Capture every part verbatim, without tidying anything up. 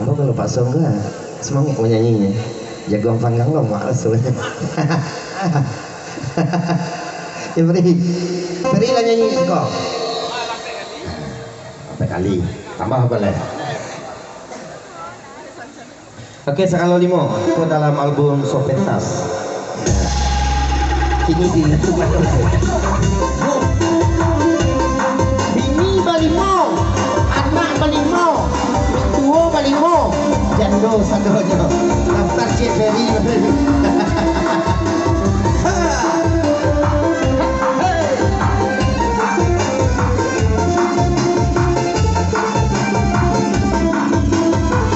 Ambo kalau Pak Song tu, ah, semangat manyanyi. Jagoan panggang lo, mak raso. Ya, beri. Berilah nyanyi siko. Empat kali. Tambah apa lai? Oke, sagalo limo. Itu dalam album Sopetas. Kini di bini balimo, anak balimo, mintuo balimo, jando sadonyo. Daftar cek Ferry.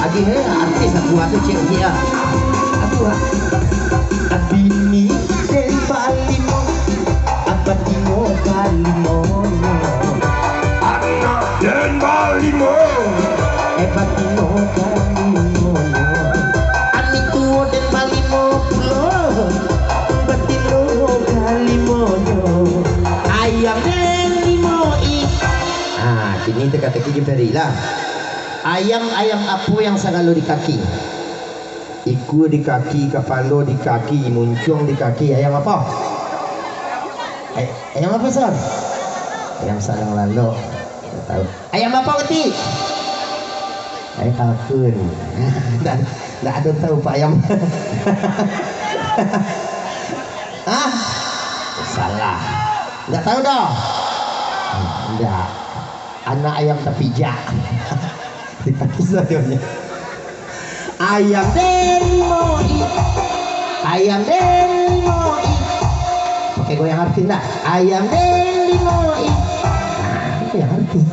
Agiah, eh, artis aku ado cek dia. Aku, ah. Bini den balimo, anak batino balimonyo. Anak den balimo. Eh, batino balimonyo. Anak tuo den balimo pulo, batino balimonyo. Ayam den limo i. Ah, kini teka-teki jo Ferry lah. Ayam, ayam apo yang sagalo di kaki? Ikua di kaki, kapalo di kaki, muncuang di kaki. Ayam apo? Ay-, ayam apo, Son? Ayam salang lalok. Ndak tahu. Ayam apo, Uti? Ayam kalkun. Ndak, ndak ado tahu, Pak, ayam. Hah? Salah. Ndak tahu doh? Ndak. Anak ayam tapijak. Dipakai sadonyo. Ayam den limo i. Ayam den limo i. Pakai goyang artis ndak? Ayam den limo i. Nah, itu yang artis.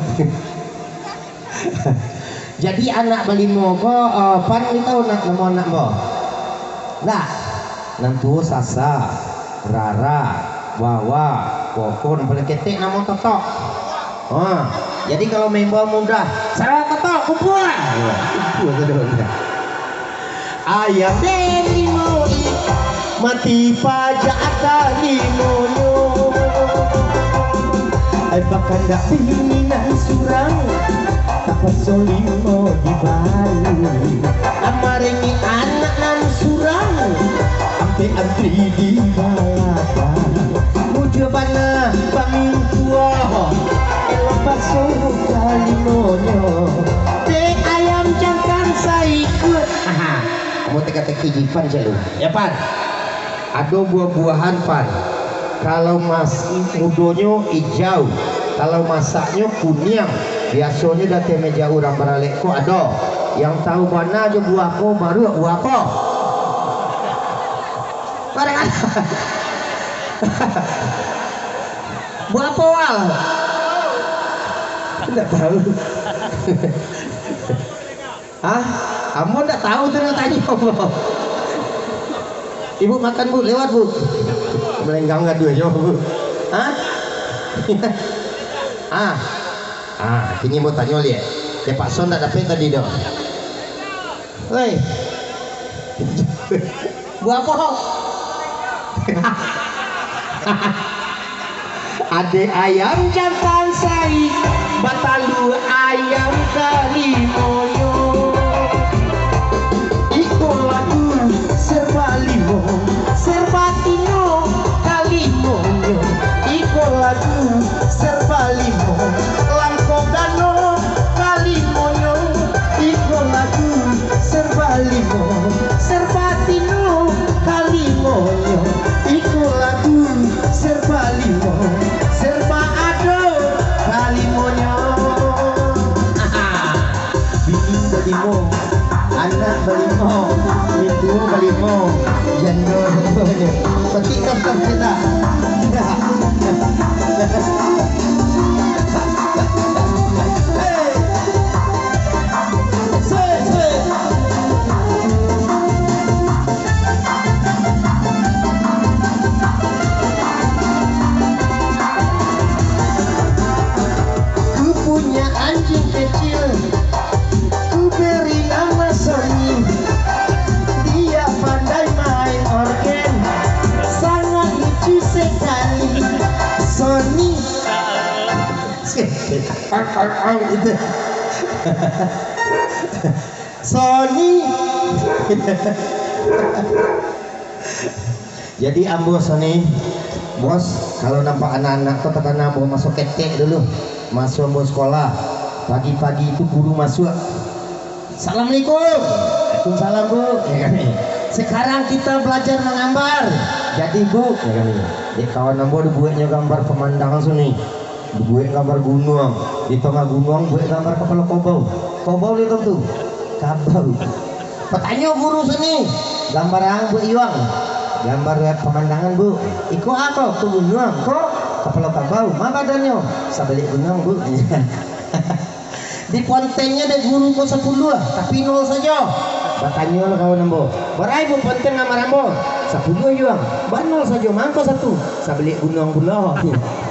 Jadi anak balimo ko, eh, Pan ni tahu nak namo anak ambo? Ndak? Nan tuo Sasa, Rara, Wawa, Kokon, paling ketek namo Totok. Ha, jadi kalau member muda, "Sara Totok, kumpua!" Ya, kumpua sadonyo. Ayam den limo i, mati pajak ka limonyo. Ai, bakandak bini nan surang, tapaso limo dibali. Amarengik anak nan surang, ampek antri di balakang. Mujua bana bamintuo, elok paso ka limonyo. Dek ayam jantan saikua. Aha. Ambo teka-teki jo Ipan celu. Ya, Pan. Ado buah-buahan, Pan. Kalau mas-, mudonyo ijau, kalau masaknyo kuniang. Biasonyo di ateh meja urang baralek ko ado. Yang tahu bana jo buah ko, baru buah apo? Barang ado. Buah apo, Wal? Ndak tahu. Hah? Ambo ndak tahu tu nak tanyo. Ibu makan, Bu, lewat, Bu. Melenggang gaduah jo, Bu. Hah? Ah. Ah, kini ambo tanyo liak. Dek Pak Son ndak dapek tadi doh. Woi. Buah apo? Adek ayam jantan sai, batalua ayam kalimonyo. Iko lagu serba limo, serba tino kalimonyo. Iko lagu serba limo, langkok dano kalimonyo. Iko lagu serba limo, serba tino kalimonyo. Iko lagu serba limo, serba ado kalimonyo. Bini balimo, anak balimo, mintuo balimo, jando duonyo. Patik kantong kita. Hei. Ku punya anjing kecil, ku beri nama Sony. Dia pandai main orgen, sangat lucu sekali. Sony. Au, au, au, gitu. Sony. Jadi ambo Sony, bos, kalau nampak anak-anak ko takana ambo maso ketek dulu, maso ambo sekolah, pagi-pagi itu guru masuak, "Assalamualaikum." "Waalaikumsalam, Bu." Ya kan? "Sekarang kita belajar menggambar." "Jadi, Bu." Ya kan? Dek kawan ambo dibueknyo gambar pemandangan Sony. Buek gambar gunuang, di tangah gunuang buek gambar kapalo kabau. Kabau lai tahu tu? Kabau. Batanyo guru Sony, "Gambar ang buek yuang?" "Gambar pemandangan, Bu." "Iko apo? Ko gunuang, ko kapalo kabau. Ma badannyo?" "Sabaliak gunuang, Bu." Dipontengannyo dek guru ko sapuluah, tapi nol sajo. Batanyo lah kawan ambo, "Bara, Bu, ponteng gambar ambo?" "Sapuluah yuang." "Ba nol sajo, mangko satu?" "Sabaliak gunuang pulo."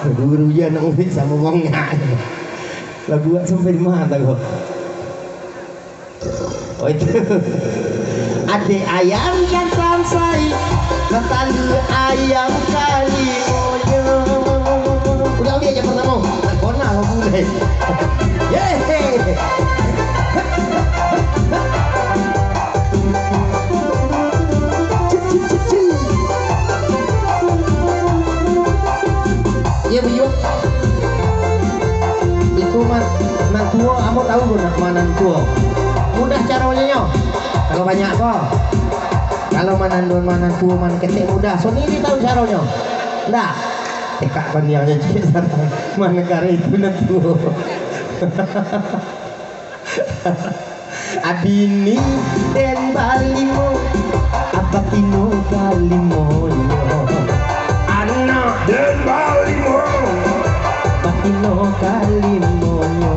Guru jo anak murid samo bongak. Lah buek sampai di ma taruih? Oh, itu. Adek ayam jantan sai, batalua ayam kalimonyo. Ulang baliak yang pertamo. Kona lah bulan. Yeay. Iyo, buyuang. Iko ma-, nan tuo, ambo tahu ko nan, ma nan tuo. Mudah caronyo nyo. Kalau banyak ko. Kalau ma nan, ma nan tuo, ma nan ketek mudah. Sony ni tahu caronyo. Ndak? Tekak paniangnyo ciek sanang. Ma nan kareh itu nan tuo. Abini den balimo, batino kalimonyo. Anak den balimo, batino kalimonyo.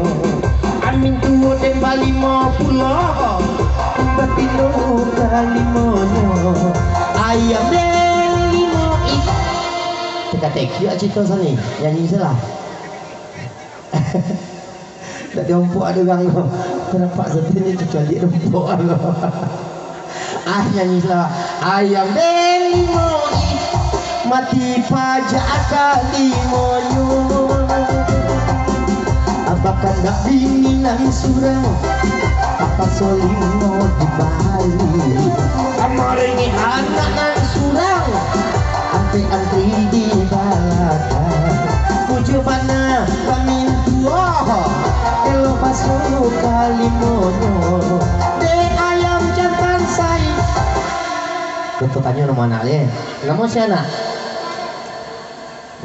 Amin tuo den balimo pulo, batino kalimonyo. Ayam den limo i-, teka-teki cito Sony, nyanyi salah. Dak diompok ado urang ko. Nampak sajo ni kecuali diompok ko. Ah, nyanyi salah. Ayam den limo i-, mati pajak kalimonyo. Abah kandak bini nan surang, apa solimo di Bali. Kamari ni anak nan surang, antri-antri di balakang. Bujua bana pamintuo, elok basuo kalimonyo. Dek ayam jantan sai. Kito tanyo namo anak, ye? Namo sia, Nak?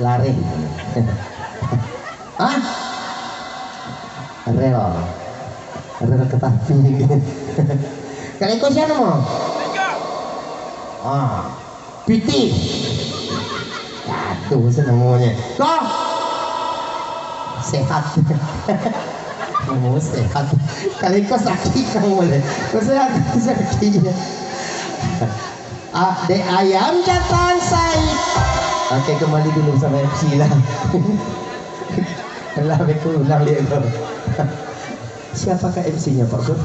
Lareh. Hah? Rel. Rel katapi. Kalau iko sia namo? Ah. Pitih. Aduh, sia namonyo. Ko? Sehat. Oh, sehat. Kalau iko sakik namo lai. Ko sehat, sakik. Ah, dek ayam jantan sai. Oke, kembali dulu sama M C lah. Lah, betul, ulang dia tu. Siapakah M C-nya, Pak Gun?